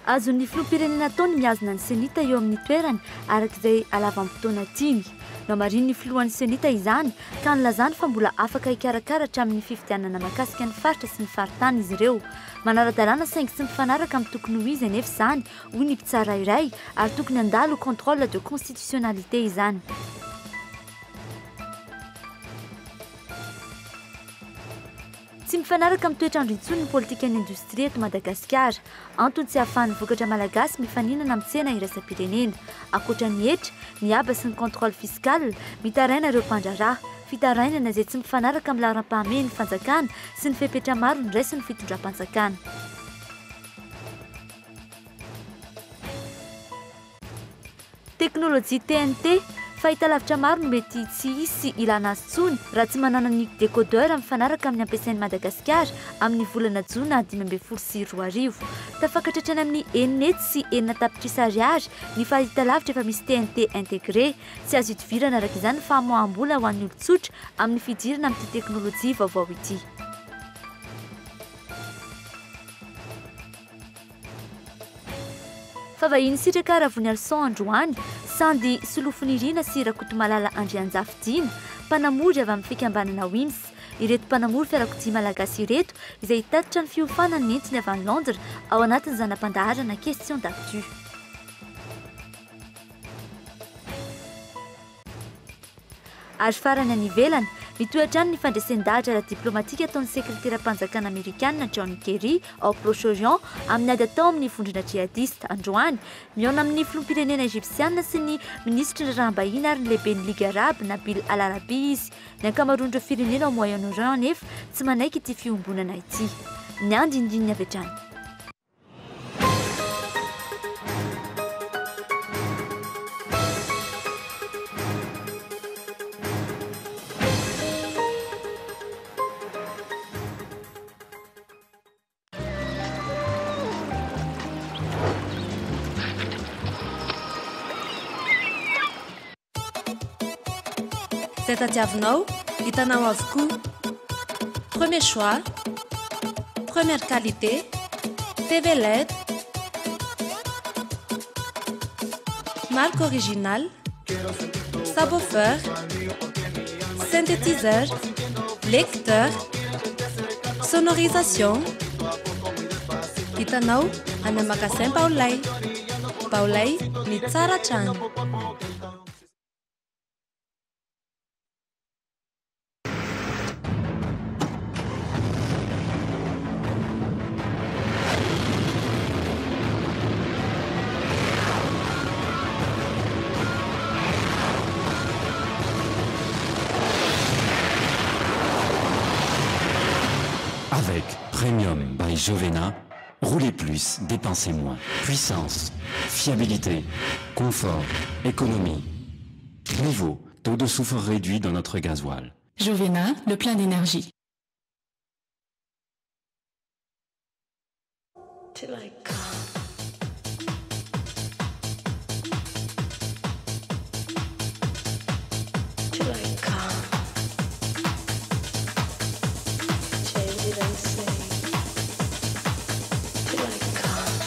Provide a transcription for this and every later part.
Azon'ny filoham-pirenena atao ny mihazona ny Cenit eo amin'ny toerany araka izay halavam-potoana tiany. Nomarihin'ny filohan'ny Cenit izany ka nilazany fa mbola afaka hikarakara hatramin'ny fifidianana mahakasika ny faritra sy ny faritany izy ireo. Manara-dalàna saingy tsy mifanaraka amin'ny tokony ho izy anefa izany, hoy ny mpitsara iray, ary tokony handalo contrôle de constitutionnalité izany. Tsy mifanaraka amin'ny toetr'andro intsony ny politikan'ny indostria eto Madagasikara. Antony tsy ahafahan'ny vokatra malagasy mifaninana amin'ny tsena iraisam-pirenena. Ankoatra ny hetra, ny haba sy ny contrôle fiscal, mitaraina ireo mpandraharaha. Fitarainana izay tsy mifanaraka amin'ny laharam-pahamehan'ny fanjakana sy ny fepetra maro noraisin'ny fitondram-panjakana. Teknolojia TNT, Fahitalavitra maro no mety tsy hisy ilana azy intsony raha tsy manana ny décodeur mifanaraka amin'ny ampiasain'i Madagasikara amin'ny volana jona 2015. Tafakatra hatrany amin'ny 606 tapitrisa ariary ny fahitalavitra efa misy TNT intégré. Tsy azo idivirana araka izany ny famoaham-bola ho an'ny olon-tsotra amin'ny fidirana amin'ity teknolojia vaovao ity. Fa vahiny sitraka Ravoniarison androany, Sandy Solofonirina sy Rakotomalala Andrianjafy Dina, mpanamory avy amin'ny fikambanana WIMS. Ireto mpanamory fiarakodia malagasy ireto izay hitatitra ny fiofanany nentiny avy any Londres ao anatin'ny zana-pandaharana Question d'actu. Ary farany any ivelany, mitohy hatrany ny fandresen-dahatra ara-diplaomatika ataon'ny sekreteram-panjakana amerikana John Kerry ao Proche-Orient amin'ny ady atao amin'ny vondrona jihadista. Androany, mihaona amin'ny filoham-pirenena egypsiana sy ny minisitry ny raharaham-bahiny ary ny lehiben'ny Ligy Arabo Nabil Al-Arabi izy. Ny ankamaroan'ireo firenena ao Moyen-Orient anefa tsy manaiky ity fiombonana ity. Ny andinindininy avy hatrany. Izay tadiavinao, hitanao avokoa. Premier choix, première qualité, TV led, marque originale, subwoofer, synthétiseur, lecteur, sonorisation. Hitanao any amin'ny magasin Baolay. Baolay, ny tsara hatrany. Avec Premium by Jovena, roulez plus, dépensez moins. Puissance, fiabilité, confort, économie. Niveau, taux de soufre réduit dans notre gasoil. Jovena, le plein d'énergie. Till I come. Till I come. Change it and say. Till I come.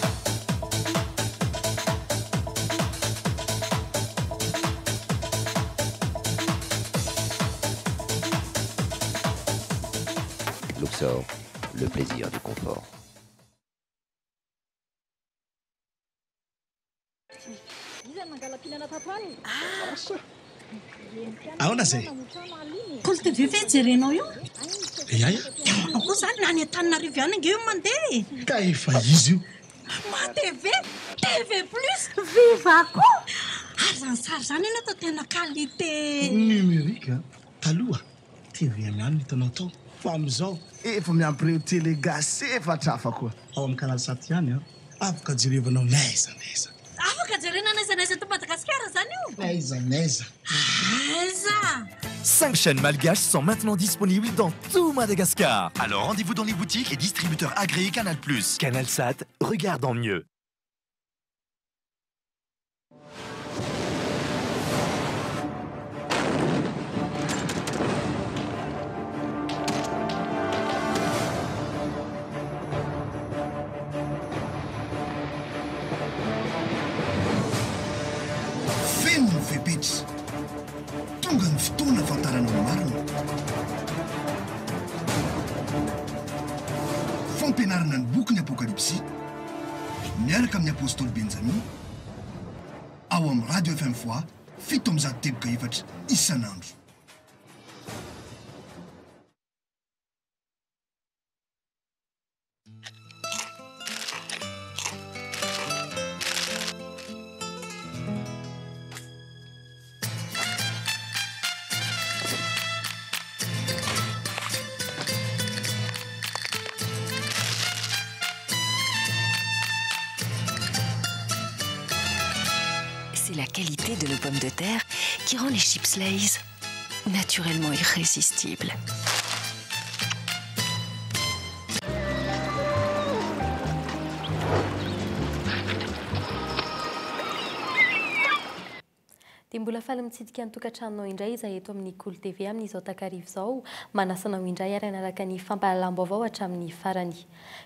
Luxor, le plaisir du confort. Ahoana zay? Kolo TV ve jerenao io? Ia ia. Dia ahoana koa izany na any Antananarivo ihany ange io mandeha e? Ka efa izy io. Ma TV, TV plus, viva koa! Ary izany sary izany anie atao tena qualité. Numérique an! Taloha tvm ihany no hitanao tao fa amin'izao efa miampy ireo télé gasy efatra hafa koa. Ao amin'ny canal sat ihany an! Afaka jerevanao n'aiza n'aiza. Afaka jerena n'aiza n'aiza eto Madagasikara izany io? N'aiza n'aiza. Aiza! 5 chaînes malgaches sont maintenant disponibles dans tout Madagascar. Alors rendez-vous dans les boutiques et distributeurs agréés Canal+. Canal Sat, regarde en mieux. Tonga ny fotoana ahafantarana ny marina. Fampianarana ny bokin'ny Apokalypsy miaraka amin'ny Apostoly Benjamina ao amin'ny Radio FM Foi 107.4 isan'andro. C'est la qualité de nos pommes de terre qui rend les chips Lay's naturellement irrésistibles. Dia mbola faly mitsidika ny tokantranonao indray izahay eto amin'ny Kolo TV amin'izao takariva izao. Manasa anao indray ary hanaraka ny fampahalalam-baovao hatramin'ny farany.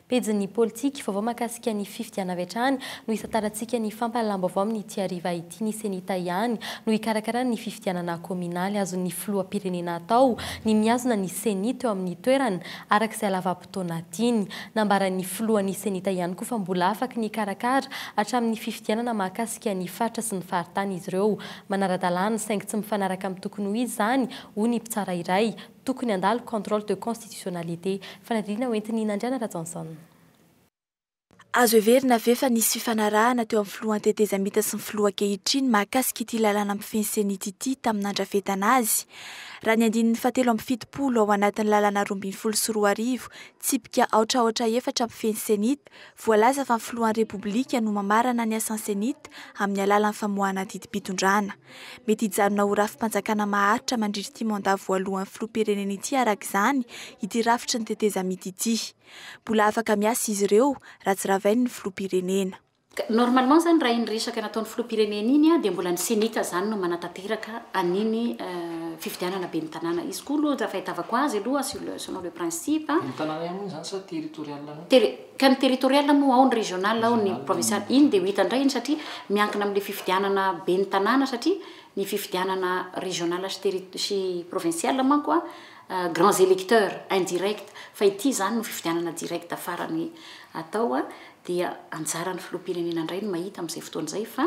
Pejin'ny politika, vaovao mahakasika ny fifidianana avy hatrany no hisantarantsika ny fampahalalam-baovao amin'ity hariva ity. Ny Cenita ihany no hikarakara ny fifidianana kaominaly. Azon'ny filoham-pirenena atao ny mihazona ny Ceni teo amin'ny toerana araka izay halavam-potoana tiany. Nambaran'ny filohan'ny Cenita ihany koa fa mbola afaky ny hikarakara hatramin'ny fifidianana mahakasika ny faritra sy ny faritany izy ireo. Manara-dalàna, saingy tsy mifanaraka amin'ny tokony ho izy izany, hoy ny mpitsara iray. Tokony handalo contrôle de constitutionnalité. Fanadihadiana hoentin'i Nandriana Rajaonson. Azo heverina ve fa nisy fifanarahana teo amin'ny filohan'ny tetezamita sy ny filoha ankehitriny mahakasika ity lalàna mifehy ny Cenit ity tamin'ny nandrafetana azy? Raha ny andininy fahatelo 72 ao anatin'ny lalàna 2012 tsipika aotra aotra efatra mpifehy ny Cenit, voalaza fa ny filohan'ny Repoblika no mamarana ny asan'ny Cenit amin'ny alalan'ny famoahana didim-pitondrana. Mety hijanona ho rafi-panjakana maharitra mandritra ity mandat voalohan'ny filoham-pirenena ity araka izany ity rafitry ny tetezamita ity. Mbola afaka miasa izy ireo raha tsy ravain'ny filoham-pirenena. Normalement zany raha iny resaka nataon'ny filoham-pirenena iny dia mbola ny Cenit zany no manatanteraka an'iny fifidianana ben'ny tanàna. Izy koa aloha raha fahitavako azy aloha sur le selon le principe. Ben'ny tanàna ihany moa izany sa territorial no? Ka ny territorial moa ao ny régional ao ny provincial. Iny dia ho hita indray iny satria miankina amin'ilay fifidianana ben'ny tanàna satria ny fifidianana régional sy terri sy provincial manko grands électeurs indirect fa ity izany no fifidianana direct farany atao dia anjaran'ny filoham-pirenena indray no mahita amin'izay fotoana izay fa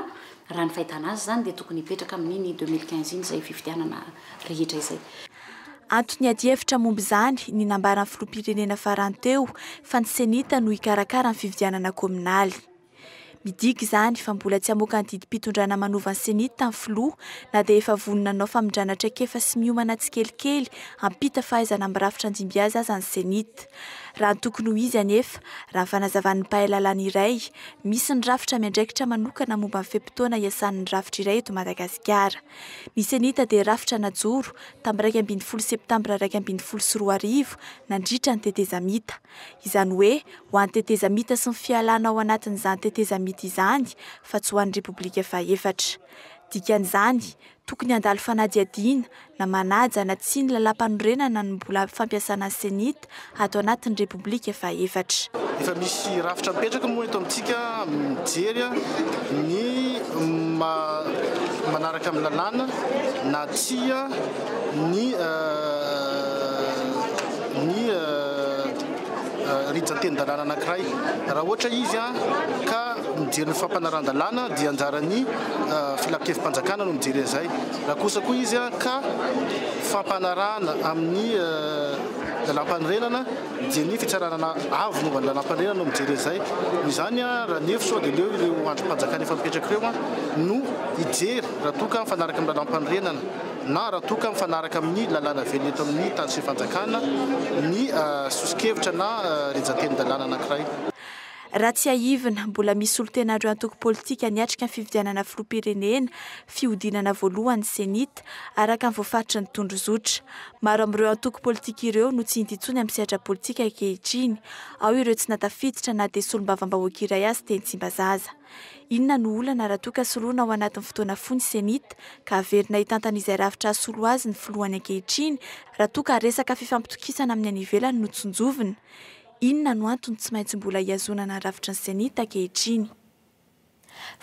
raha ny fahitana azy izany dia tokony hipetraka amin'iny 2015 iny izay fifidianana rehetra izay. Antony adihevitra momba izany ny nambaran'ny filoham-pirenena farany teo fa ny Cenit no hikarakara ny fifidianana kaominaly. Midika izany fa mbola tsy hamoaka ny didim-pitondrana manova ny Cenit ny filoha na dia efa vonona hanao famindrana traikefa sy miomana tsikelikely hampita fahaizana amin'ny rafitra andimby azy aza ny Cenit. Raha ny tokony ho izy anefa, raha ny fanazavan'ny mpahay lalàna iray, misy ny rafitra miandraikitra manokana momba ny fe-potoana iasan'ny rafitra iray eto Madagasikara. Ny Cenit dia rafitra najoro tamin'ny 11 septambra 2011 nandritra ny tetezamita. Izany hoe ho an'ny tetezamita sy ny fialana ao anatin'izany tetezamita izany fa tsy ho an'ny Repoblika fahefatra. Dikan'izany, tokony handalo fanadihadiana na manaja na tsia ny lalàmpanorenana ny mbola fampiasana ny Cenit ato anatin'ny Repoblika fahefatra. Efa misy rafitra mipetraka moa eto amintsika mijery ny manaraka amin'ny lalàna na tsia ny ny rijan-tenin-dalàna anankiray. Raha ohatra izy ka mijery ny fampanarahan-dalàna dia anjaran'ny filankevi-panjakana no mijery an'izay. Raha kosa koa izy ka fampanarahana amin'ny lalàmpanorenana dia ny fitsarana avo momba ny lalàmpanorenana no mijery an'izay. Noho izany raha ny hevitro dia aleo ireo andrim-panjakana efa mipetraka ireo no hijery raha toa ka mifanaraka amin'ny lalàmpanorenana na raha toa ka mifanaraka amin'ny lalàna velona eto amin'ny tany sy fanjakana ny soso-kevitra na rijan-tenin-dalàna anankiray. Raha tsiahivina, mbola misy solontenan'ireo antoko politika niatrika ny fifidianana filoham-pirenena, fihodinana voalohany Cenit, araka ny voafaritry ny tondrozotra. Maro amin'ireo antoko politika ireo no tsy hita intsony amin'ny sehatra politika ankehitriny. Ao ireo tsy natafiditra na dia solombavambahoaka iray azy teny Tsimbazaza. Inona no olana raha toa ka soloina ao anatin'ny fotoana fohy ny Cenit, ka averina hitantana izay rafitra hasolo azy ny filohany ankehitriny raha toa ka resaka fifampitokisana amin'ny any ivelany no tsinjovina? Inona no antony tsy maintsy mbola hihazonana ny rafitry ny Cenit ankehitriny?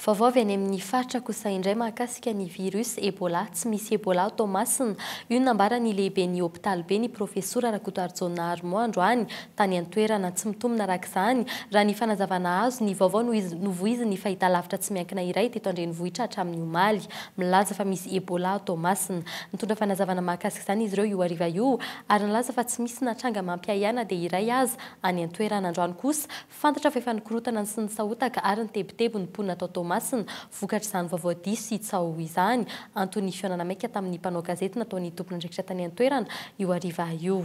Vaovao avy any amin'ny faritra kosa indray mahakasika ny virus Ebola. Tsy misy Ebola ao Toamasina. Io no nambaran'ny lehiben'ny hopitaly be, ny profesora Rakotoarijaona Armand androany tany an-toerana. Tsy mitombina araka izany, raha ny fanazavana azo, ny vaovao novoizin'ny fahitalavitra tsy miankina iray teto an-drenivohitra hatramin'ny omaly. Milaza fa misy Ebola ao Toamasina. Nitondra fanazavana mahakasika izany izy ireo io hariva io ary nilaza fa tsy misy na tranga mampiahiahy na dia iray aza any an-toerana. Androany kosa, Fantatra fa efa nikorotana sy nisahotaka ary nitebiteby ny mponina tao Toamasina vokatr'izany vaovao diso sy tsaho izany, anton'ny fihaonana maika tamin'ny mpanao gazety nataon'ny tompon'andraikitra tany an-toerana io hariva io.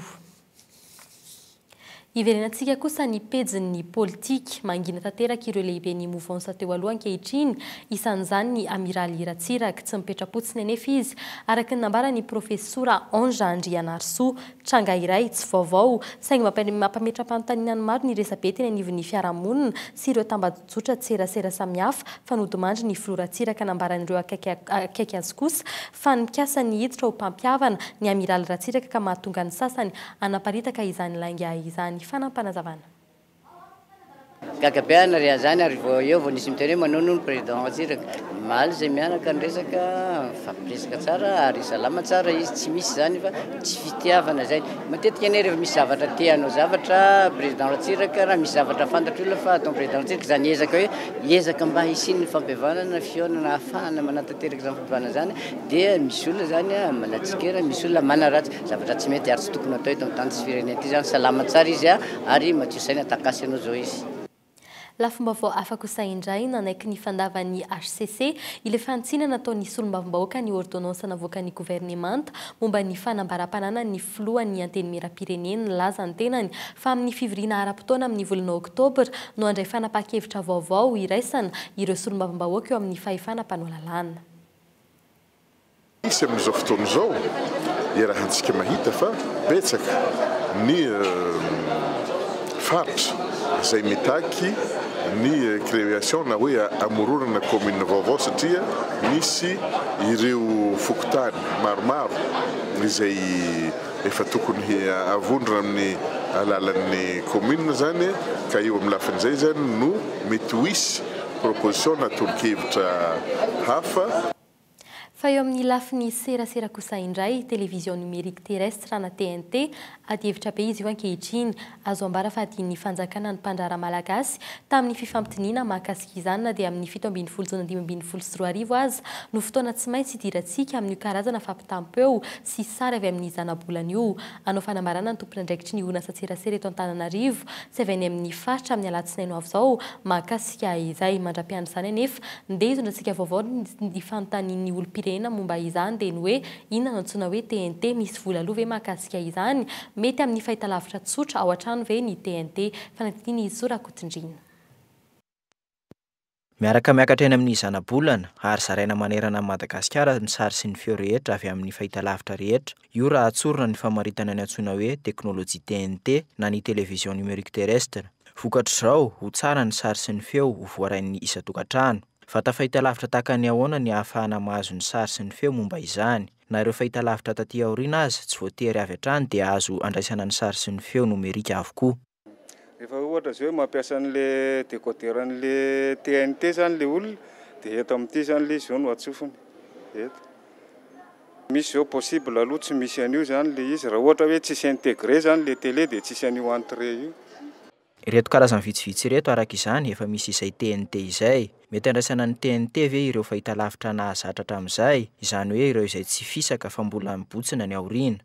Hiverenantsika kosa ny pejin'ny politika. Mangina tanteraka ireo lehiben'ny mouvance teo aloha ankehitriny, isan'izany ny Amiraly Ratsiraka. Tsy mipetra-potsiny anefa izy, araka ny nambaran'ny Profesora Ange Andrianarisoa. Tranga iray, tsy vaovao, saingy mampametra-panontaniana ny maro ny resabe teny anivon'ny fiarahamonina sy ireo tambajotran-tserasera samihafa fa nodimandry ny filoha Ratsiraka nambaran'ireo akaiky azy kosa fa nikasa ny hiditra ho mpampihavana ny amiraly Ratsiraka ka mahatonga ny sasany hanaparitaka izany lainga izany. Fanampinazavana. Gaga be aho nare an'izany ary vao eo vao nisy miteny hoe manono ny président Ratsiraka. Omaly izay mianaka niresaka, nifampiresaka tsara ary salama tsara izy, tsy misy izany fa tsy fitiavana izay. Matetika anie rehefa misy zavatra te hanao zavatra président Ratsiraka, raha misy zavatra fantatry olona fa ataon'ny président Ratsiraka izany ezaka hoe hiezaka mba hisian'ny fampihavanana, fihaonana ahafahana manatanteraka izany fampihavanana izany dia misy olona izany manatsikera, misy olona manaratsy. Zavatra tsy mety ary tsy tokony atao eto amin'ny tany sy firenena ity izany. Salama tsara izy ary madio saina takasy anao zao izy. Lafim-baovao hafa kosa indray, nanaiky ny fandavan'ny hcc ilay fanitsiana nataon'ny solombavambahoaka ny ordonnance navoakan'ny governemanta momba ny fanambaram-pananan'ny filohan'ny Antenimierampirenena. Nilaza ny tenany fa amin'ny fivoriana ara-potoana amin'ny volana oktobra no handray fanapahan-kevitra vaovao iraisana ireo solombavambahoaka eo amin'ny fahefana mpanao lalàna. Misy amin'izao fotoana izao iarahantsika mahita fa betsaka ny faritra izay mitaky ny création na hoe amoronana commune vaovao satria misy ireo fokontany maromaro izay efa tokony havondrona amin'ny alalan'ny commune izany ka eo amin'ny lafin'izay izany no mety ho hisy proposition na tolo-kevitra hafa. Fa eo amin'ny lafiny serasera kosa indray, Télévision Numérique Terrestre na TNT, adihevitra be izy io ankehitriny. Azo ambara fa adin'ny fanjakana ny mpandraharaha malagasy tamin'ny fifampidiniana mahakasika izany na dia amin'ny 17 jona 2015 aza no fotoana tsy maintsy hidirantsika amin'io karazana fampitam-peo sy sary avy amin'ny zanabolana io. Hanao fanambarana ny tompon'andraikitry ny orinasan-tserasera eto Antananarivo sy avy any amin'ny faritra amin'ny alatsinainy ho avy izao mahakasika izay. Mandra-piandry izany anefa, Ndeha hitondrantsika vaovao ny fanontanian'ny olom-pirenena momba izany dia ny hoe inona no antsoina hoe TNT? Misy vola aloa ve mahakasika izany? Mety amin'ny fahitalavitra tsotra ao an-trano ve ny TNT? Fanadihadiana Isoa Rakotondriana. Miaraka miakatra eny amin'ny zanabolana ary zaraina manerana an'i Madagasikara ny sary sy ny feo rehetra avy amin'ny fahitalavitra rehetra. Io raha tsorina ny famaritana ny antsoina hoe teknolojia TNT na ny Télévision Numérique Terrestre. Vokatr'izao, ho tsara ny sary sy ny feo ho voarain'ny isan-tokantrano. Vata fahitalavitra tahaka ny ahoana ny ahafahana mahazo ny sary sy ny feo momba izany? Na ireo fahitalavitra taty aoriana aza, tsy voatery avy hatrany dia azo andraisana ny sary sy ny feo nomerika avokoa. Rehefa ohatra izao hoe mampiasa an'le décodeur an'le TNT zany le olona dia eto amin'ity zany le izy izao no atsofony eto. Misy izao possible aloha tsy misy an'io zany le izy raha ohatra hoe tsisy intégré zany le télé dia tsisy an'io entrée io. Ireto karazany vitsivitsy ireto araka izany efa misy izay TNT izay. Mety andraisana ny TNT ve ireo fahitalavitra nahazatra hatramin'izay, izany hoe ireo izay tsy fisaka fa mbola mibotsina ny aoriana.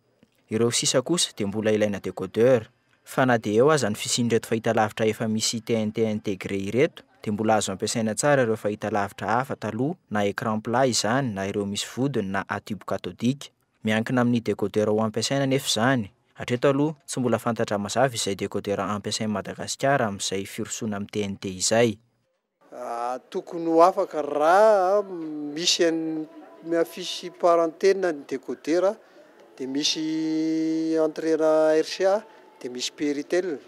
Ireo sisa kosa dia mbola ilaina décodeur. Fa na dia eo aza ny fisian'ireto fahitalavitra efa misy TNT intégré ireto dia mbola azo ampiasaina tsara ireo fahitalavitra hafa taloha na écran plat izany na ireo misy vodiny na à tube cathodique. Miankina amin'ny décodeur ho ampiasaina anefa izany. Hatreto aloha, tsy mbola fantatra mazava izay décodeur ampiasain'i Madagasikara amin'izay firosoana amin'ny TNT izay. Tokony ho afaka raha misy an'ny mi-affiche par antenne ny décodeur dia misy entrée-na RCA dia misy Péritel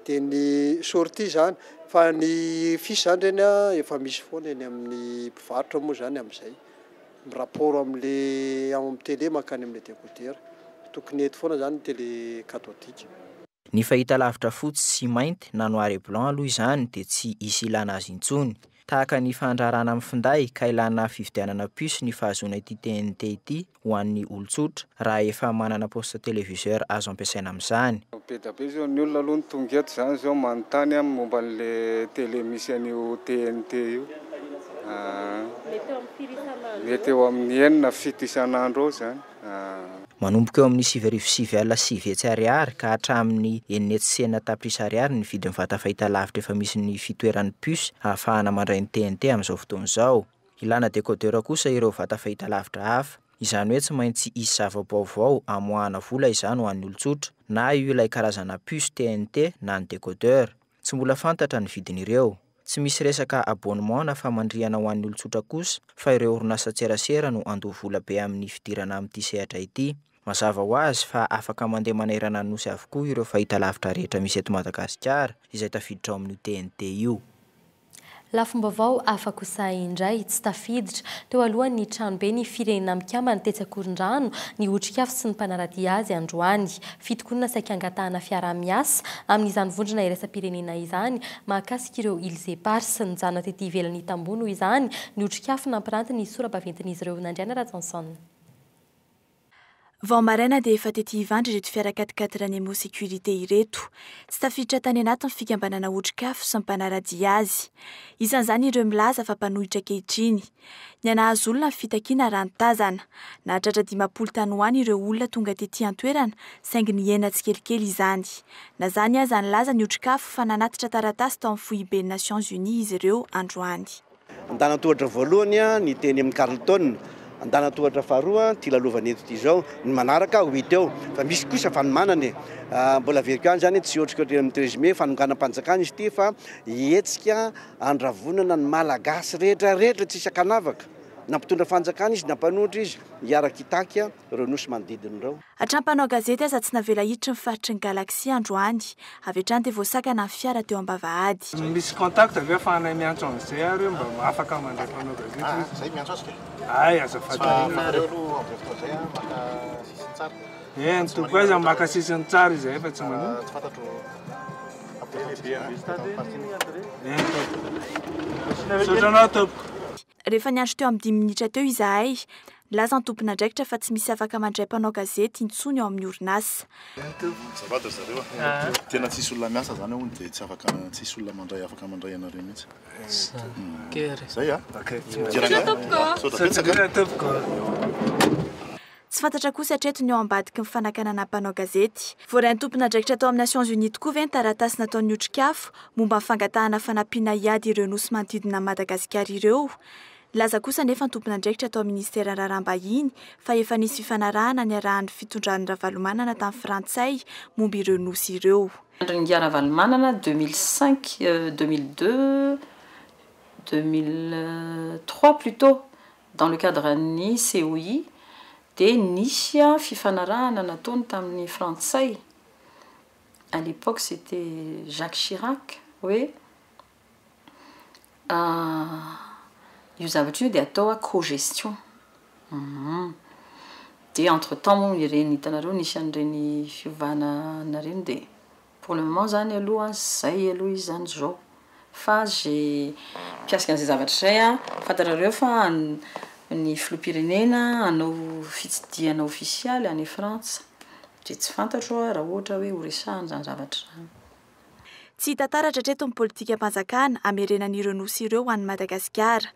dia ny sortie zany fa ny fiche zany reny efa misy foana eny amin'ny mpivarotra moa zany amin'izay mi-rapport amin'le ao amin'ny télé mankany amin'le décodeur tokony hety foana zany ny télé cathodique. Ny fahitalavitra fotsy sy mainty na noir et blanc aloha izany dia tsy hisy ilana azy intsony. Tahaka ny fandraharahana amin'ny finday ka ilana fividianana puce ny fahazoana ity TNT ity ho an'ny olon-tsotra raha efa manana poste téléviseur azo ampiasaina amin'izany. Be dia be izao ny olona aloha no tonga eto izany izao manontany aho momba an'ilay télé misy an'io TNT io. Mety eo amin'ny enina, fito isan'andro eo izany. Manomboka eo amin'ny 909 ariary ka hatramin'ny 606 tapitrisa ariary ny vidin'ny vata fahitalavitra efa misy ny fitoeran'ny puce ahafahana mandray ny TNT amin'izao fotoana izao. Ilana décodeur kosa ireo vata fahitalavitra hafa. Izany hoe tsy maintsy hisy zava-baovao amoahana vola izany ho an'ny olon-tsotra, na io ilay karazana puce TNT na ny décodeur. Tsy mbola fantatra ny vidin'ireo. Tsy misy resaka abonnement na famandrihana ho an'ny olon-tsotra kosa fa ireo orinasan-tserasera no handoa vola be amin'ny fidirana amin'ity sehatra ity. Mazava ho azy fa afaka mandeha manerana ny Nosy avokoa ireo fahitalavitra rehetra misy eto Madagasikara izay tafiditra ao amin'io TNT io. Lafim-baovao hafa kosa indray, tsy tafiditra teo alohan'ny tranobe ny Firenena Mikambana tetsy Ankorondrano ny Otrikafo sy ny mpanara-dia azy androany. Fitokonana saika angatahana fiaraha-miasa amin'izany vondrona iraisam-pirenena izany mahakasika ireo Îles Éparses. Nijanona tety ivelan'ny tamboho noho izany ny Otrikafo nampiranty ny sora-baventin'izy ireo. Nandriana Rajaonson. Vao maraina dia efa tety Ivandry ireto fiara quatre-quatre Nemo Sécurité ireto. Tsy tafiditra tany anatin'ny fikambanana Otrikafo sy ny mpanara-dia azy. Isan'izany ireo milaza fa mpanohitra ankehitriny. Nihanahazo olona ny fitakiana raha ny tazana. Nahatratra 50 tany ho any ireo olona tonga tety an-toerana saingy nihena tsikelikely izany. Na izany aza nilaza ny Otrikafo fa nanatitra taratasy tao amin'ny foiben'ny Nations Unies izy ireo androany. Andalan-tohatra voalohany ny teny amin'ny Carlton, andalan-tohatra faharoa ity lalovana eto ity izao, ny manaraka ho hita eo fa misy kosa fanomanana e! Mbola averiko ihany izany tsy ohatrika ohatry amin'ny 13 mai fanonganam-panjakana izy ity fa hetsika handravonana ny Malagasy rehetra rehetra tsy hisy ankanavaka na mpitondra fanjakana izy na mpanohitra izy hiaraka hitaky ireo nosy manodidina ireo. Hatramin'ny mpanao gazety aza tsy navela hiditry ny faritry ny Galaxy androany. Avy hatrany dia voasakana ny fiara teo am-bavahady. Misy contact ve afahanay miantso an'izay ary hoe mba afaka mandray mpanao gazety izy? Zay miantso azy ke. Ay, azafady Fa indrindra. nareo aloha amin'izay fotoana izay an, maka sisiny tsara. Eny, tompoko aiza maka sisiny tsara izahay fa tsy manino. Tsy fantatro Eny tompoko. Misaotra anao tompoko. Rehefa niandry teo amin'ny dimy minitra teo izahay, nilaza ny tompon'andraikitra fa tsy misy afaka mandray mpanao gazety intsony ao amin'ny orinasa. Azafady ry zareo a! Tena tsisy olona miasa zany hono dia tsy afaka tsisy olona mandray afaka mandray anareo mihitsy. Zay a! Misaotra betsaka. Tsy fantatra kosa hatreto ny ao ambadiky ny fanakanana mpanao gazety. Voarain'ny tompon'andraikitra tao amin'ny Nations Unies tokoa ve ny taratasy nataon'ny Otrikafo momba ny fangatahana fanampiana hiady ireo nosy manodidina an'i Madagasikara ireo? Nilaza kosa anefa ny tompon'andraikitra tao amin'ny ministeran'ny Raharaham-bahiny fa efa nisy fifanarahana niarahan'ny fitondran'i Ravalomanana tamin'ny Frantsay momba ireo nosy ireo. Andry Ingahy Ravalomanana 2005, 2002, 2003 plutôt, dans le cadre ny COI dia nisy fifanarahana nataony tamin'ny frantsay, à l'époque c'était Jacques Chirac, hoe io zavatra io dia atao co-gestion. Dia entre temps moa ireny hitanareo nisy an'ireny fiovana ireny dia Pour le moment zany aloha zay aloha izy zany zao fa ze mikasika an'izay zavatra izay an, fantatrareo fa ny filoham-pirenena hanao fitsidihana ofisialy any Frantsa de tsy fantatro raha ohatra hoe ho resahana izany zavatra izany. Tsy hita taratra hatreto ny politikam-panjakana hamerenana ireo nosy ireo ho an'i Madagasikara.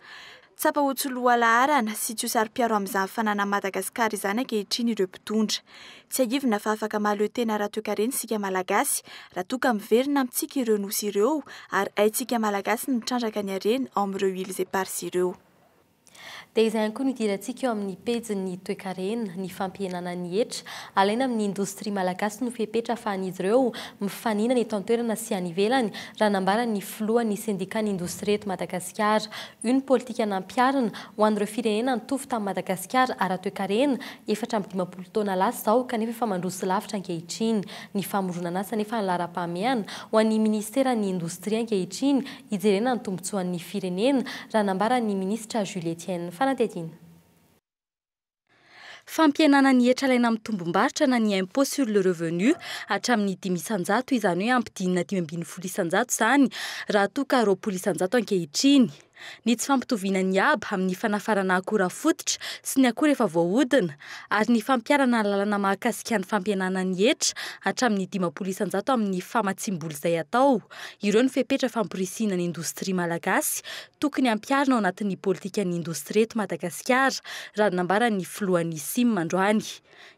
Tsapa ho tsy lohalaharana sy tsy ho saro-piaro amin'izany fananan'i Madagasikara izany ankehitriny ireo mpitondra. Tsiahivina fa afaka mahaleo tena ara-toekarena isika Malagasy raha toa ka miverina amintsika ireo nosy ireo ary haintsika Malagasy ny mitrandraka ny harena ao amin'ireo Îles Éparses ireo. Dia izay ihany koa no idirantsika eo amin'ny pejin'ny toekarena, ny fampihenana ny hetra alaina amin'ny indostria malagasy no fepetra afahan'izy ireo mifaninana eto an-toerana sy any ivelany, raha nambaran'ny filohan'ny sendikan'ny indostria eto Madagasikara. Io ny politika nampiharina ho an'ireo firenena nitovy tamin'i Madagasikara ara-toekarena 54 taona lasa izao kanefa efa mandroso lavitra ankehitriny. Ny famoronan'asa anefa ny laharam-pahamehana ho an'ny minisiteran'ny indostria ankehitriny hijerena ny tombontsoan'ny firenena, raha nambaran'ny minisitra Jules Etienne. Fanadihadiana. Fampihenana ny hetra alaina amin'ny tombom-barotra na ny impôt sur le revenu hatramin'ny 5%, izany hoe ampidinina 15% izany raha toa ka 20% ankehitriny. Ny tsy fampitoviana ny haba amin'ny fanafarana akora fototra sy ny akora efa voahodina ary ny fampiharana ny lalana mahakasika ny fampihenana ny hetra hatramin'ny 50% amin'ny famatsiam-bola izay atao. Ireo no fepetra famporisihina ny indostria malagasy tokony hampiharina ao anatin'ny politikan'ny indostria eto Madagasikara, raha ny nambaran'ny filohan'ny Sim androany.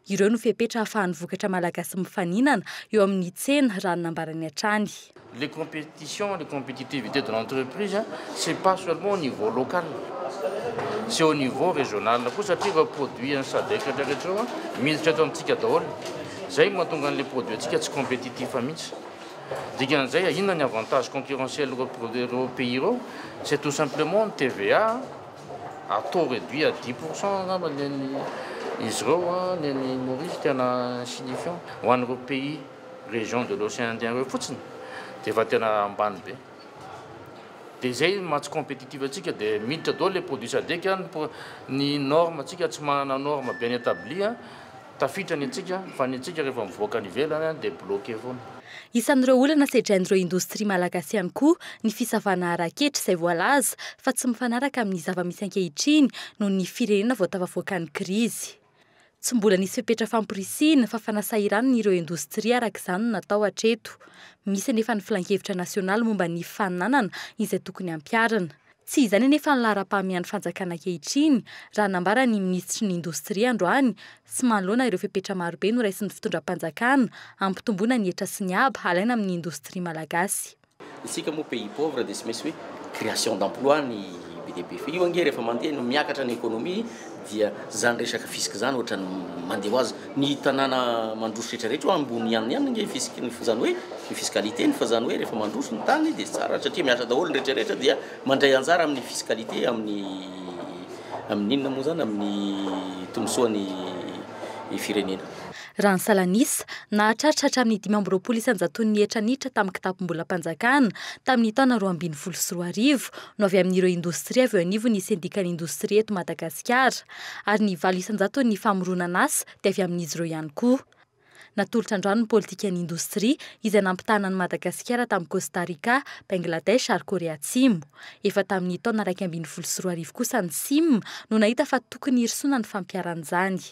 Ireo no fepetra ahafahan'ny vokatra malagasy mifaninana eo amin'ny tsena, raha ny nambarany hatrany. Les compétitions, les compétitivités de l'entreprise, c'est pas seulement au niveau local, c'est au niveau régional koa satria ireo produits an'ny Sadec rehetra rehetra ireo miditra eto amintsika daholo. Izay no mahatonga an'ilay produit antsika tsy compétitif mihitsy. Dikan'izay, inona ny avantage concurrentiel ireo produits ireo pays ireo? C'est tout simplement ny TVA à taux réduit à 10% angamba ny an'ny izy ireo, ny an'ny Maurice tena insignifiant. Ho an'ireo pays région de l'océan Indien ireo fotsiny dia efa tena ambany be. Dia izay no maha tsy compétitif antsika dia miditra daholo ilay produit Sadec, ny norme antsika tsy manana norme bien établie. Tafiditra ny antsika fa ny antsika rehefa mivoaka any ivelany dia bloqué foana. Isan'ireo olana sedrain'ireo indostria malagasy ihany koa ny fisavana ara-ketra izay voalaza fa tsy mifanaraka amin'ny zava-misy ankehitriny noho ny firenena vao tafavoakan'ny krizy. Tsy mbola nisy fepetra famporisihina fa fanasahiranana ireo indostria araka izany no natao hatreto. Misy anefa ny filankevitra nasionaly momba ny faninanana izay tokony hampiharina. Tsy izany anefa ny laharam-pahamehan'ny fanjakana ankehitriny, raha nambaran'ny minisitry ny Indostria androany sy manoloana ireo fepetra marobe noraisin'ny fitondram-panjakana hampitomboana ny hetra sy ny haba alaina amin'ny indostria malagasy. Isika moa pays pauvre dia tsy maintsy hoe création d'emploi ny be dia be fa io ange rehefa mandeha no miakatra ny économie dia zany resaka fisc zany ohatrany mandeha ho azy, ny tanàna mandroso rehetra rehetra io ambony ihany ihany ange fisc ny zany hoe ny fiscalité ny fa zany hoe rehefa mandroso ny tany dia tsara satria miasa daholo ny rehetra rehetra dia mandray anjara amin'ny fiscalité amin'ny amin'ny inona moa zany amin'ny tombontsoan'ny firenena. Raha ny salanisa, nahatratra hatramin'ny 25 isan-jaton'ny hetra niditra tamin'ny kitapom-bolam-panjakana tamin'ny taona 2012 no avy amin'ireo indostria avy eo anivon'ny sendikan'ny indostria eto Madagasikara ary ny 8 isan-jaton'ny famoronan'asa dia avy amin'izy ireo ihany koa. Natolotra androany ny politikan'ny indostria izay nampitahana an'i Madagasikara tamin'i Costa Rica, Bangladesh ary Korea Atsimo. Efa tamin'ny taona 2011 kosa ny Sim no nahita fa tokony hirosoana ny fampiharana izany.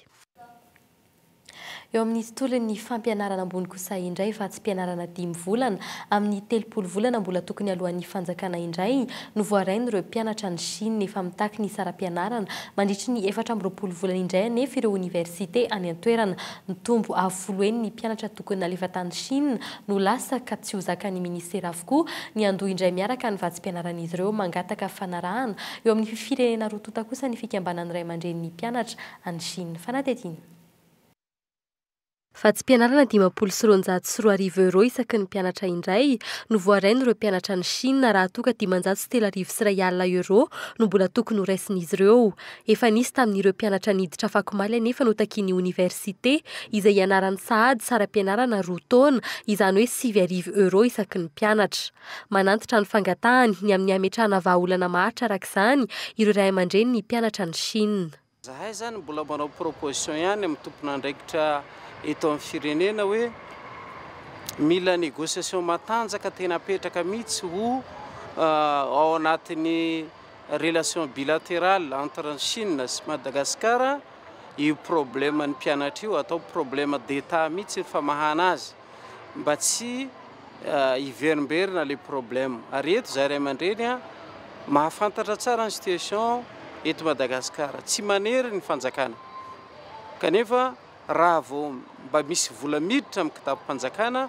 Eo amin'ny tontolon'ny fampianarana ambony kosa indray, vatsim-pianarana dimy volana amin'ny 30 volana mbola tokony aloan'ny fanjakana indray no voarain'ireo mpianatra any Chine. Efa mitaky ny saram-pianarana mandritry ny 24 volana indray anefa ireo oniversite any an-toerana. Mitombo avo folo heny ny mpianatra tokony nalefa tany Chine no lasa ka tsy ho zakan'ny minisitera avokoa ny handoa indray miaraka ny vatsim-pianaran'izy ireo. Mangataka fanarahana eo amin'ny firenena roa tonta kosa ny fikambanan'ny ray aman-drenin'ny mpianatra any Chine. Fanadihadiana. Vatsim-pianarana 2050 euros isaky ny mpianatra indray no voarain'ireo mpianatra any Chine raha toa ka 3500 euros no mbola tokony horaisin'izy ireo. Efa nisy tamin'ireo mpianatra niditra afakomaly anefa notakian'ny oniversite izay ianarany sahady saram-pianarana roa taona, izany hoe 9000 euros isaky ny mpianatra. Manantitra ny fangatahany ny amin'ny hametrahana vahaolana maharitra araka izany ireo ray aman-dreny ny mpianatra any Chine. Zahay zany mbola manao proposition ihany amin'ny tompon'andraikitra eto amin'ny firenena hoe mila négociation matanjaka tena apetraka mihitsy ho ao anatin'ny relation bilatérale entre ny Chine sy Madagascar io problème ny mpianatra io, atao problème d'Etat mihitsy ny famahana azy mba tsy hiverimberina le problème. Ary eto zahay ray aman-dreny mahafantatra tsara ny situation eto Madagasikara, tsy manery ny fanjakana kanefa raha vao mba misy vola miditra amin'ny kitapom-panjakana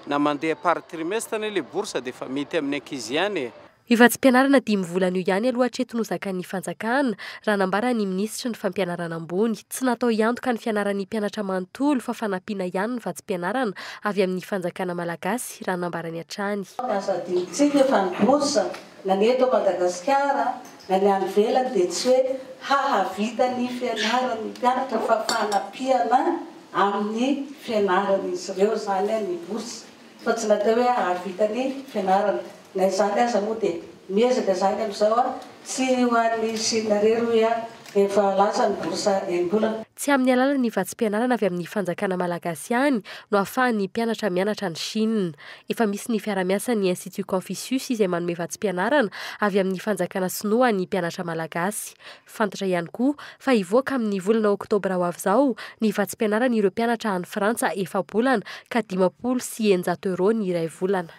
na mandeha par trimestre anie le bourse dia efa mety amin'ny ankizy ihany e. Io vatsim-pianarana dimy volana io ihany aloha hatreto no zakan'ny fanjakana, raha nambaran'ny minisitry ny fampianarana ambony. Tsy natao hiantoka ny fianaran'ny mpianatra manontolo fa fanampiana ihany ny vatsim-pianarana avy amin'ny fanjakana malagasy, raha nambarany hatrany. Aza adinontsika fa ny bourse na ny eto Madagasikara na ny any ivelany dia tsy hoe hahavita ny fianaran'ny mpianatra fa fanampiana amin'ny fianaran'izy ireo izany ny bourse fa tsy natao hoe hahavita ny fianarana. Na izany aza moa dia miezaka izany amin'izao aho, tsy ho an'i Chine irery hoy aho Efa lasa ny bourse enim-bolana. Tsy amin'ny alalan'ny vatsim-pianarana avy amin'ny fanjakana malagasy ihany no ahafahan'ny mpianatra mianatra any Chine. Efa misy ny fiarahamiasan'ny Institut Confucius izay manome vatsim-pianarana avy amin'ny fanjakana sinoa ny mpianatra malagasy. Fantatra ihany koa fa hivoaka amin'ny volana oktobra ho avy izao ny vatsim-pianaran'ireo mpianatra any Frantsa efa-bolana ka 650 euros ny iray volana.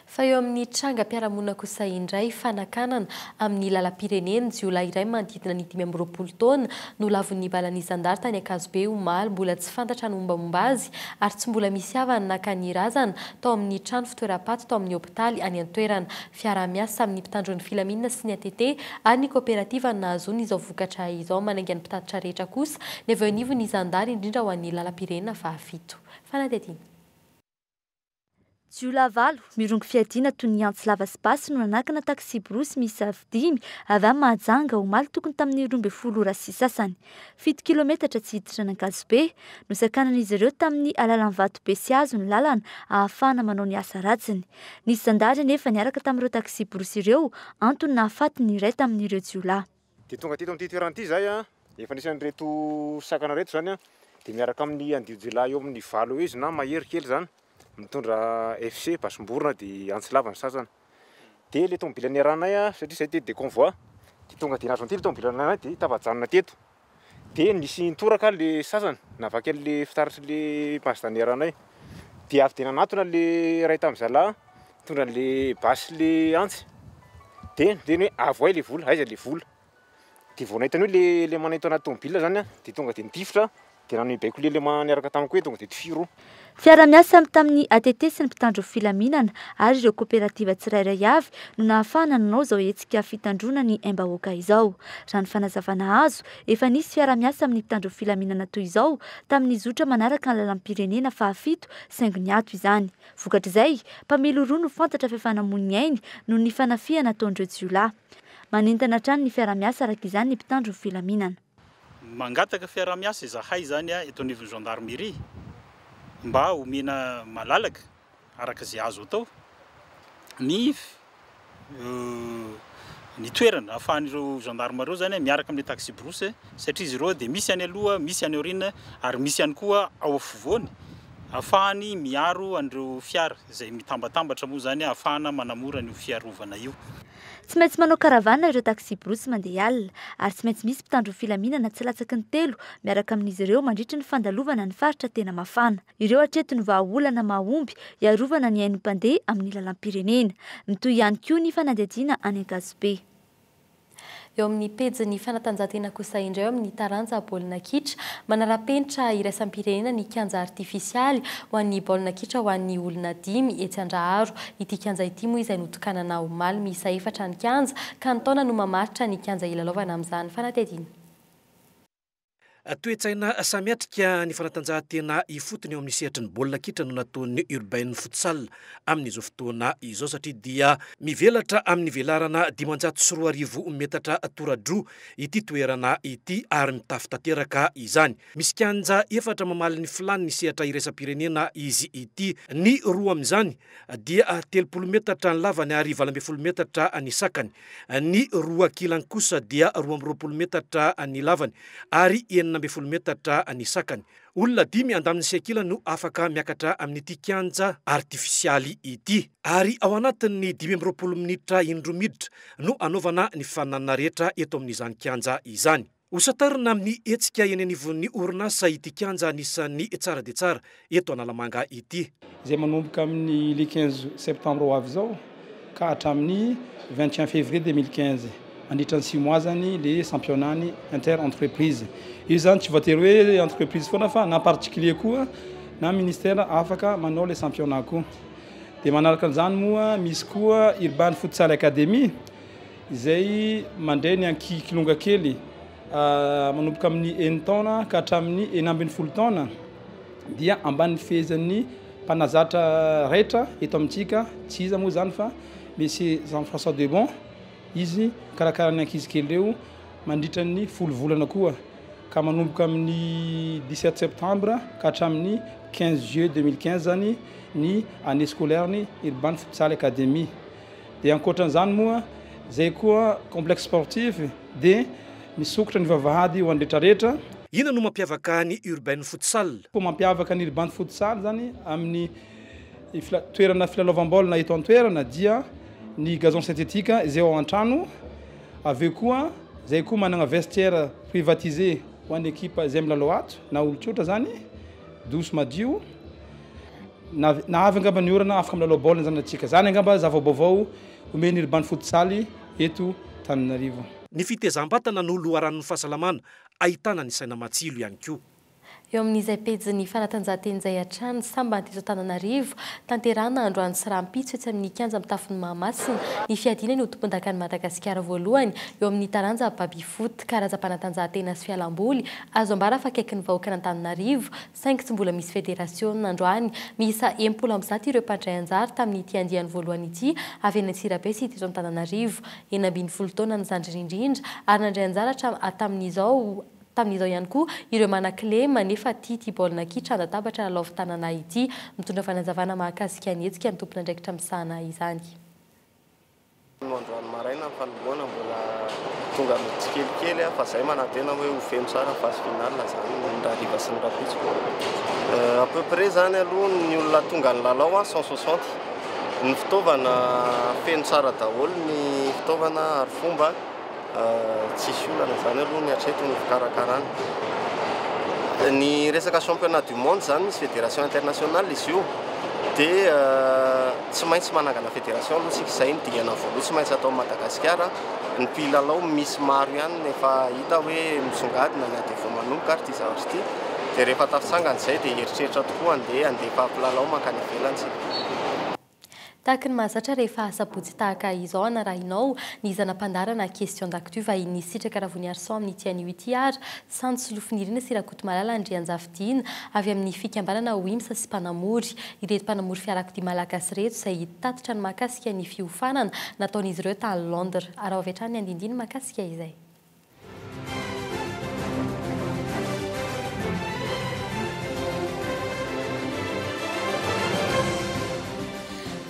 Fa eo amin'ny trangam-piarahamonina kosa indray, fanakanana amin'ny lalam-pirenena, jiolahy iray manodidina ny 25 taona no lavon'ny balan'ny zandary tany Ankazobe omaly. Mbola tsy fantatra ny mombamomba azy ary tsy mbola misy havany naka ny razana tao amin'ny trano fitoeram-paty tao amin'ny hopitaly any an-toerana. Fiaraha-miasa amin'ny mpitandro ny filaminana sy ny ATT ary ny koperativa no nahazoana izao vokatra izao. Manainga ny mpitatitra rehetra kosa ny avy eo anivon'ny zandary indrindra ho an'ny lalam-pirenena fahafito. Fanadihadiana. Jiolahy valo, mirongo fiadiana toy ny antsy lava sy basy no nanakana taksiborosy miisa dimy avy any Mahajanga omaly tokony tamin'ny 12 ora sy sasany. Fito kilometatra tsy hiditra an'Ankazobe. Nosakanan'izy ireo tamin'ny alalan'ny vato be sy hazo ny lalana ahafahana manao ny asa ratsiny. Nisy zandary anefa niaraka tamin'ireo taksiborosy ireo, antony nahafaty ny iray tamin'ireo jiolahy. Dia tonga teto amin'ity toerana ity izahay an, efa nisy an'ireto sakana ireto izany an, dia miaraka amin'ny andian-jiolahy eo amin'ny valo eo izy na mahery kely izany, mitondra FC, basim-borona dia antsy lava ny sasany. Dia ilay tomobila niarahanay an, satria izahay teto dia convoi, dia tonga dia nahazo an'ity ilay tomobila niarahanay dia tafajanona teto. Dia nisy nitoraka ilay sasany, navaky an'ilay fitaratr'ilay Mazda niarahanay. Dia avy dia nanatona ilay iray tamin'ny zalahy, nitondra an'ilay basy sy ilay antsy. Dia niteny hoe avoay ilay vola, aiza ilay vola. Dia vao nahita an'io ilay élément nahita anaty tomobile izany an, dia tonga dia nitifitra, dia nanome baiko ilay élément niaraka tamiko hoe tonga dia tifiro. Fiaraha-miasa tamin'ny ATT sy ny mpitandro filaminana ary ireo koperativa tsirairay avy no nahafahana nanao izao hetsika fitandroana ny aim-bahoaka izao. Raha ny fanazavana azo, efa nisy fiaraha-miasa amin'ny mpitandro filaminana toy izao tamin'ny zotra manaraka ny lalam-pirenena fahafito saingy niato izany. Vokatr'izay, mpamily roa no fantatra fa efa namoy ny ainy noho ny fanafihana ataon'ireo jiolahy. Manentana hatrany ny fiaraha-miasa araka izany ny mpitandro filaminana. Mangataka fiaraha-miasa izahay izany eto anivon'ny gendarmerie mba homena malalaka araka izay azo atao ny ny toerana ahafahan'ireo gendarme ireo izany miaraka amin'ilay taxi-brousse satria izy ireo dia misy any aloha, misy any aoriana ary misy ihany koa ao afovoany ahafahany miaro an'ireo fiara izay mitambatambatra moa izany ahafahana manamora an'io fiarovana io. Tsy maintsy manao caravane ireo taxi-brousse mandeha alina ary tsy maintsy misy mpitandro filaminana tsy latsaky ny telo miaraka amin'izy ireo mandritry ny fandalovana ny faritra tena mafana. Ireo hatreto no vahaolana mahomby hiarovana ny ain'ny mpandeha amin'ny lalam-pirenena. Mitohy ihany koa ny fanadihadiana any Ankazobe. Eo amin'ny pejin'ny fanatanjahantena kosa indray eo amin'ny taranja baolina kitra, manara-penitra iraisam-pirenena ny kianja artifisialy ho an'ny baolina kitra ho an'ny olona dimy etsy Andraharo. Ity kianja ity moa izay notokanana omaly. Miisa efatra ny kianja ka ny taona no mamaritra ny kianja hilalaovana amin'izany fanadihadiana. Toe-tsaina samy miatrika ny fanatanjahantena ifotony eo amin'ny sehatry ny baolina kitra no nataon'ny Urbain Futsal amin'izao fotoana izao satria dia mivelatra amin'ny velarana 2500 metatra tora-droa ity toerana ity ary mitafo tanteraka izany. Misy kianja efatra mamaly ny filàn'ny sehatra iraisam-pirenena izy ity. Ny roa amin'izany dia 30 metatra ny lavany ary 18 metatra ny sakany. Ny roa ankilany kosa dia 22 metatra ny lavany ary 16 metatra ny sakany. Olona dimy andaniny sy ankilany no afaka miakatra amin'ity kianja artifisialy ity. Ary ao anatin'ny 25 minitra indroa miditra no anaovana ny fifaninanana rehetra eto amin'izany kianja izany. Ho santarina amin'ny hetsika eny anivon'ny orinasa ity kianja anisan'ny tsara dia tsara eto Analamanga ity. Izay manomboka amin'ny le 15 septembre ho avy izao ka hatramin'ny 21 février 2015, mandritra ny six mois zany le championnat ny inter entreprise. Io zany tsy voatery hoe entreprise foana fa na particulier koa na ministère afaka manao le championnat koa. Dia manaraka an'izany moa misy koa Urban Futsal Academy. izay mandray ny ankihy kilonga kely manomboka amin'ny enin-taona ka hatramin'ny 16 taona dia ambanin'ny fehezan'ny mpanazatra raitra eto amintsika, tsy iza moa izany fa Monsieur Jean François Debon, izy mikarakara ny ankizy kely ireo mandritra ny folo volana koa ka manomboka amin'ny 17 septembre ka hatramin'ny 15 juillet 2015 zany ny année scolaire-ny Urban Futsal Academy. Dia ankoatran'izany moa, izay koa complexe sportif dia Misokatra ny vavahady ho an'ny rehetrarehetra. Inona no mampiavaka ny Urbain Futsal? Mampiavaka ny Urban Futsal izany amin'ny toerana filalaovam-baolina eto an-toerana dia ny gazon synthétique izay ao an-trano, avy eo koa izay koa manana vestiaire privatisé ho an'ny ekipa izay milalao ato na olon-tsotra izany, douche madio, na na avy angamba ny orana afaka milalao baolina izany antsika. Izany angamba zava-baovao omen'ny Urban Futsal eto Tananarivo. Ny fitezam-batana no loharanon'ny fahasalamana, ahitana ny saina matsilo ihany koa. Eo amin'izay pejin'ny fanatanjahantena izay hatrany, sambany teto Antananarivo, tanterahina androany sy rahampitso etsy amin'ny kianja mitafon'i Mahamasina ny fiadiana ny ho tompondakan'i Madagasikara voalohany eo amin'ny taranja baby-foot, karazam-panatanjahantena sy fialamboly azo ambara fa akaikin'ny vahoakan'Antananarivo saingy tsy mbola misy federasiona androany. Miisa 160 ireo mpandray anjara tamin'ity andiany voalohany ity avy any Antsirabe sy teto Antananarivo. 16 taona ny zandriny indrindra ary nandray anjara hatramin'izao Tamin'izao ihany koa ireo manan-kilema nefa tia ity baolina kitra an-databatra lalaovin-tanana ity. Mitondra fanazavana mahakasika ny hetsika ny tompon'andraikitra misahana izany. No androany maraina ny fanombohana mbola tonga tsikelikely fa zay manantena hoe ho feno tsara ny phase finale zany ny rahariva sy ny rahampitso. À peu près zany aloha ny olona tonga nilalao 160. Ny fitaovana feno tsara daholo ny fitaovana ary fomba. Tsisy olana izany aloha ny hatreto ny fikarakarana. Ny resaka championnat du monde izany misy fédération internationale izy io dia tsy maintsy manangana fédération aloha isika, izay no dingana voalohany tsy maintsy atao Madagasikara. Ny mpilalao misy maro ihany no efa hita hoe misongadina na dia vao manomboka ary ity zavatra ity. Dia rehefa tafitsangana izay dia hieritreritra tokoa handeha handefa mpilalao mankany ivelany isika. Tahaka ny mahazatra rehefa asabotsy tahaka izao anarahinao ny zana-pandaharana Question d'actu vahiny Sitraka Ravoniarison amin'ity anio ity ary Sandy Solofonirina sy Rakotomalala Andrianjafidiana avy amin'ny fikambanana WIMS sy Mpanamory. Ireto mpanamory fiarakodia malagasy ireto izay hitatitra ny mahakasika ny fiofanana nataon'izy ireo tany Londres. Araho avy hatrany ny andindiny mahakasika izay.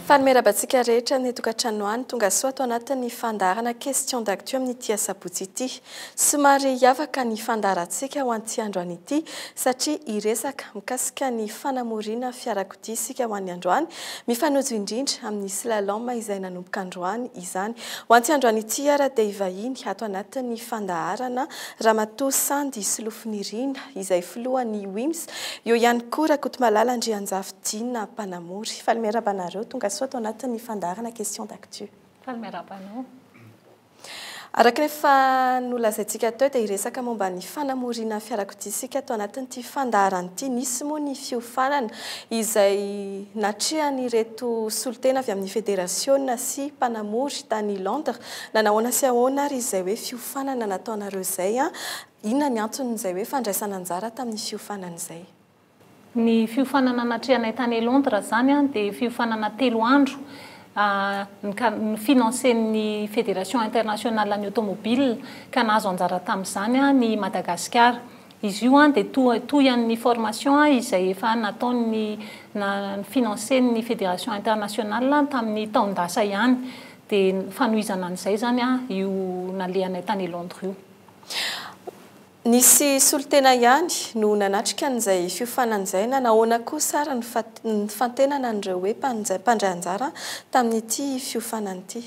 Faly miarahaba antsika rehetra any tokantrano any. Tonga soa ato anatin'ny fandaharana Question d'actu amin'ity asabotsy ity. Somary hiavaka ny fandaharantsika ho an'ity androany ity satria hiresaka mikasika ny fanamoriana fiarakodia isika ho an'ny androany. Mifanojo indrindra amin'ny slalom izay nanomboka androany izany. Ho an'ity androany ity ara dia hivahiny ato anatin'ny fandaharana Ramatoa Sandy Solofonirina izay filohan'ny WIMS, eo ihany koa Rakotomalala Andrianjafy Dina mpanamory. Faly miarahaba anareo tonga soa ato anatin'ny fandaharana Question d'actu. Faly miarahaba anao. Araka ny efa nolazaintsika teo dia hiresaka momba ny fanamoriana fiarakodia isika ato anatin'ity fandaharana ity. Nisy moa ny fiofanana izay natrehan'ireto solontena avy amin'ny federasiona sy mpanamory tany Londres. Nanahoana sy ahoana ary izay hoe fiofanana nataonareo izay? Inona ny anton'izay hoe fandraisana anjara tamin'ny fiofanana izay? Ny fiofanana natrehanay tany Londres izany dia fiofanana telo andro nofinancen'ny Fédération Internationale ny Automobile ka nahazo anjara tamin'izany ny Madagasikara. Izy io dia toy an'ny formation izay efa nataon'ny nofinancen'ny Fédération Internationale tamin'ny taon-dasa ihany. Dia fanohizana an'izay izany io nalehanay tany Londres io. Nisy solontena ihany no nanatrika an'izay fiofanana izay. Nanahoana kosa ary ny nifantenana an'ireo hoe mpandray anjara tamin'ity fiofanana ity?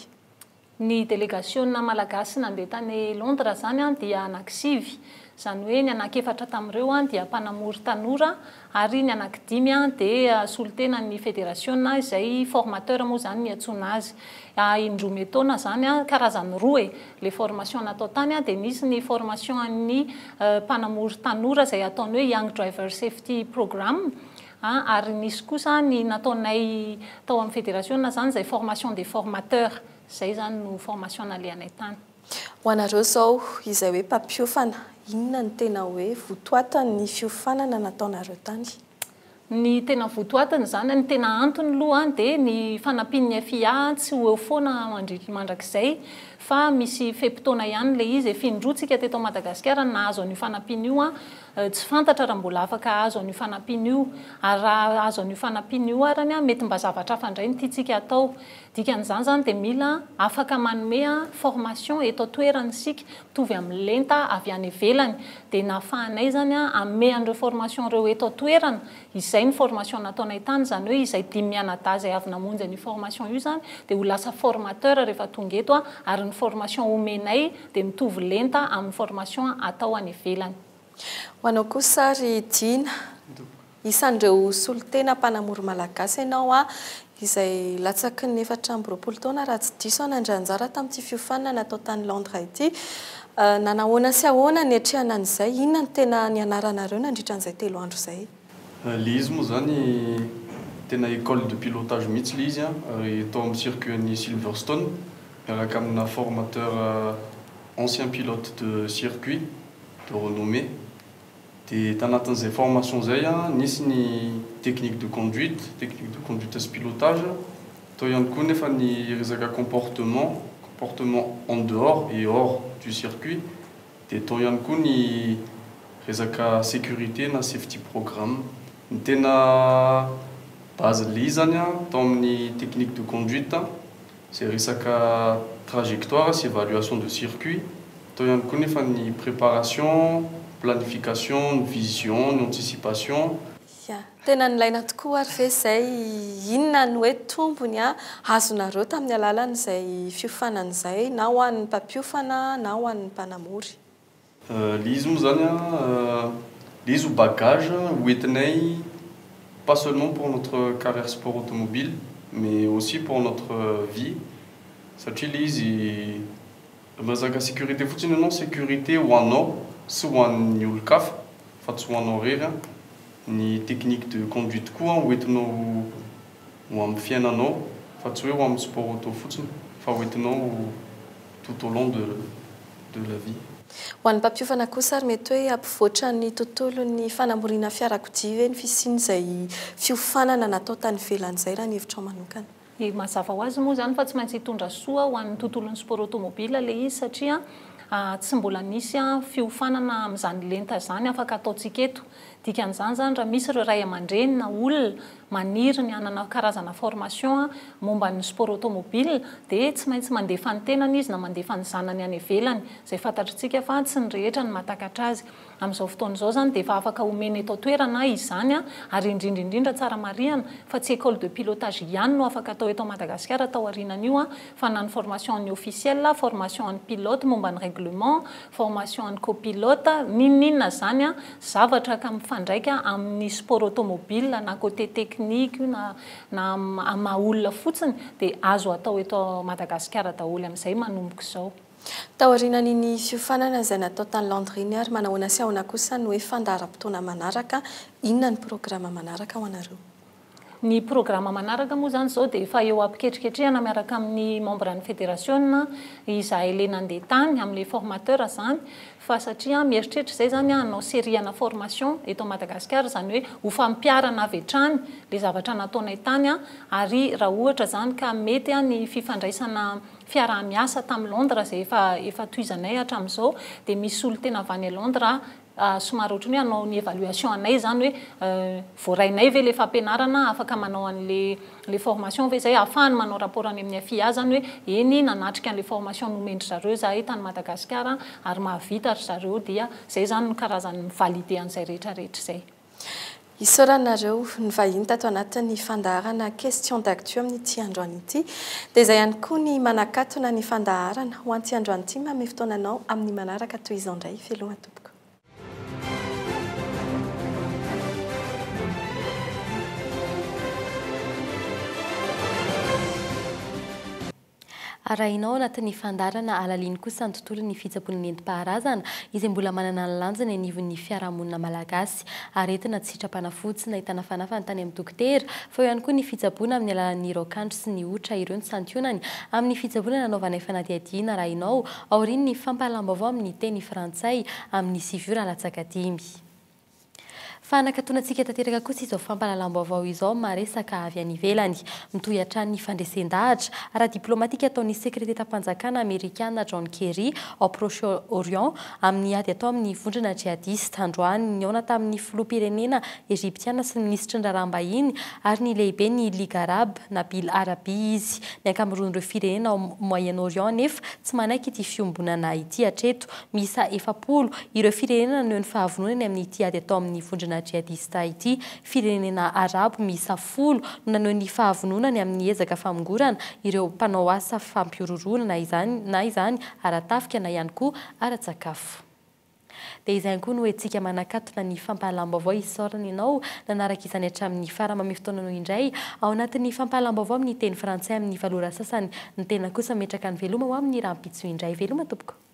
Ny delegasiona malagasy nandeha tany Londres izany dia anankisivy. Izany hoe ny anankiefatra tamin'ireo dia mpanamory tanora ary ny anankidimy dia solontenan'ny federasiona izay formateur moa izany no iantsoana azy. Indroa metaona izany, karazany roa e. Ilay formation natao tany dia nisy ny formation an'ny mpanamory tanora izay ataony hoe Young Driver Safety Program ary nisy kosa ny nataonay tao amin'ny federasiona izany izay formation des formateurs. Izay izany no formation nalehanay tany. Ho anareo izao izay hoe mpampiofana, inona no tena hoe votoatin'ny fiofanana nataonareo tany? Ny tena votoatiny izany, ny tena antony aloha dia ny fanampian'ny FIA tsy ho eo foana mandritry mandrakizay fa misy fe-potoana ihany ilay izy. Efa indroa tsika teto Madagasikara no nahazo an'io fanampiana io, tsy fantatra raha mbola afaka hahazo an'io fanampiana io. Ary raha hahazo an'io fanampiana io arany mety mba zavatra hafa indray no tiantsika hatao. Dikan'izany izany dia mila afaka manome formation eto an-toerana isika mitovy amin'ny lenta avy any ivelany. Dia nahafahanay izany hanome an'ireo formation ireo eto an-toerana, izay ny formation nataonay tany, izany hoe izay dimy mianadahy izay avy namonjy an'io formation io izany dia ho lasa formateur rehefa tonga eto ary ny formation omenay dia mitovy lenta amin'ny formation atao any ivelany. Ho anao kosa ry Dina, isan'ireo solontena mpanamory malagasy ianao izay latsaky ny 24 taona raha tsy diso aho nandray anjara tamin'ity fiofanana natao tany Londres ity. Nanahoana sy ahoana ny niatrehana an'izay? Inona no tena nianaranareo nandritra an'izay telo andro izay? Ilay izy moa izany tena école de pilotage mihitsy ilay izy ary tao amin'ny circuit an'i Silverstone miaraka amina formateur ancien pilote de circuit de renommée. Dia tanatin'izay formation izay nisy ny technique de conduite, technique de conduite sy pilotage, tao ihany koa nefa ny resaka comportement, comportement en dehors et hors du circuit, dia tao ihany koa ny resaka sécurité na safety programme. Ny tena base le izy zany tao amin'ny technique de conduite izay resaka trajectoire sy évaluation de circuit, tao ihany koa nefa ny préparation, planification, ny vision, ny anticipation. Ya, tena nilaina tokoa ary ve izay? Inona no hoe tombony azonareo tamin'ny alalan'izay fiofanana izay na ho an'ny mpampiofana na ho an'ny mpanamory? Le izy moa zany an, le izy ho bagage ho entinay pas seulement pour notre carrière sport automobile mais aussi pour notre vie satria le izy miresaka sécurité fotsiny ianao, sécurité ho anao sy ho an'ny olon-kafa fa tsy ho anao irery an, ny technique de conduite koa ho entinao ho amin'ny fiainanao fa tsy hoe ho amin'ny sport auto fotsiny fa ho entinao tout au long de de la vie. Ho an'ny mpampiofana kosa ary mety hoe hampivoatra ny tontolon'ny fanamoriana fiarakodia ve ny fisian'izay fiofanana natao tany ivelany izay raha ny hevitrao manokana? Dia mazava ho azy moa izany fa tsy maintsy hitondra soa ho an'ny tontolon'ny sport automobile ilay izy satria tsy mbola nisy fiofanana amin'izany lenta izany afaka ataontsika eto. Dikan'izany izany raha misy ireo ray aman-dreny na olona maniry ny hanana karazana formation momba ny sport automobile dia tsy maintsy mandefa ny tenany izy na mandefa ny zanany any ivelany izay fantatritsika fa tsy ny rehetra no mahatakatra azy. Amin'izao fotoana izao izany dia efa afaka omena eto an-toerana izany ary indrindra indrindra tsara marihana fa tsy école de pilotage ihany no afaka atao eto Madagasikara taorianan'io fa na ny formation an'ny officiel, formation an'ny pilote momba ny règlement, formation an'ny copilote, n'inon'inona izany zavatra ka mifandraika amin'ny sport automobile na côté technique io na na amin'ny maha olona fotsiny dia azo atao eto Madagasikara daholo amin'izay manomboka izao. Taorianan'iny fiofanana izay natao tany Londres iny ary manahoana sy ahoana kosa ny hoe fandaharam-potoana manaraka, inona ny programa manaraka ho anareo? Ny programa manaraka moa izany izao dia efa eo am-piketriketrehana miaraka amin'ny membre ny federasiona izahay le nandeha tany amin'ilay formateur izany fa satria mieritreritra izay izany hanao série ana formation eto Madagasikara izany hoe ho fampiharana avy hatrany ilay zavatra nataonay tany ary raha ohatra izany ka mety ny fifandraisana fiaraha-miasa tamin'i Londres izay efa efa tohizanay hatramin'izao dia misy solontena avy any Londres somary ohatran'ny hoe hanao ny évaluation anay izany hoe voarainay ve ilay fampianarana, afaka manao an'ilay ilay formation ve izay, ahafahany manao rapport any amin'ny FIA izany hoe eny nanatrika an'ilay formation nomen-dry zareo izahay tany Madagasikara ary mahavita ry zareo dia izay izany no karazany mi-valider an'izay rehetra rehetra izay. Isaorana nareo nivahiny tato anatin'ny fandaharana Question d'actu amin'ity androany ity. Dia izay ihany koa ny manakatona ny fandaharana ho an'ity androany ity. Manome fotoana anao amin'ny manaraka toy izao indray. Veloma tompoko. Arahina ao anatin'ny fandaharana Alalino kosa ny tontolon'ny fitsaboana nentim-paharazana izay mbola manana ny lanjany anivon'ny fiarahamonina malagasy. Aretina tsy sitram-panafody tsy nahitana fanafany tany amin'ny dokotera fa eo ihany koa ny fitsaboana amin'ny alalan'ny raokandro sy ny otra ireo ny santionany amin'ny fitsaboana nanaovanay fanadihadiana arahina ao aorian'ny fampahalalam-baovao amin'ny teny frantsay amin'ny sivy ora latsaka dimy. Fa hanakatonantsika tanteraka kosa izao fampahalalam-baovao izao maresaka avy any ivelany. Mitohy hatrany ny fandresen-dahatra ara-diplomatika ataon'ny sekretetam-panjakana amerikana John Kerry ao Proche-Orient amin'ny ady atao amin'ny vondrona djihadista. Androany, nihaona tamin'ny filoham-pirenena egyptiana sy ny minisitry ny raharaham-bahiny ary ny lehiben'ny Ligue Arabe, Nabil Arabi izy. Ny ankamaroan'ireo firenena ao Moyen-Orient anefa tsy manaiky ity fiombonana ity hatreto. Miisa 40 ireo firenena naneho ny fahavononany amin'ity ady atao amin'ny vondrona djihadista ity. Firenena arabo miisa 10 no naneho ny fahavononany amin'ny ezaka famongorana ireo mpanao asa fampihorohoroana na izany na izany ara-tafika na ihany koa ara-tsakafo. Dia izay ihany koa no hetsika manakatona ny fampahalam-baovao isaorana ianao nanaraka izany hatramin'ny fara. Mamehy fotoana anao indray ao anatin'ny fampahalam-baovao amin'ny teny frantsay amin'ny valo ora sasany. Ny tena kosa metraka ny veloma ho amin'ny rahampitso indray. Veloma tompoko.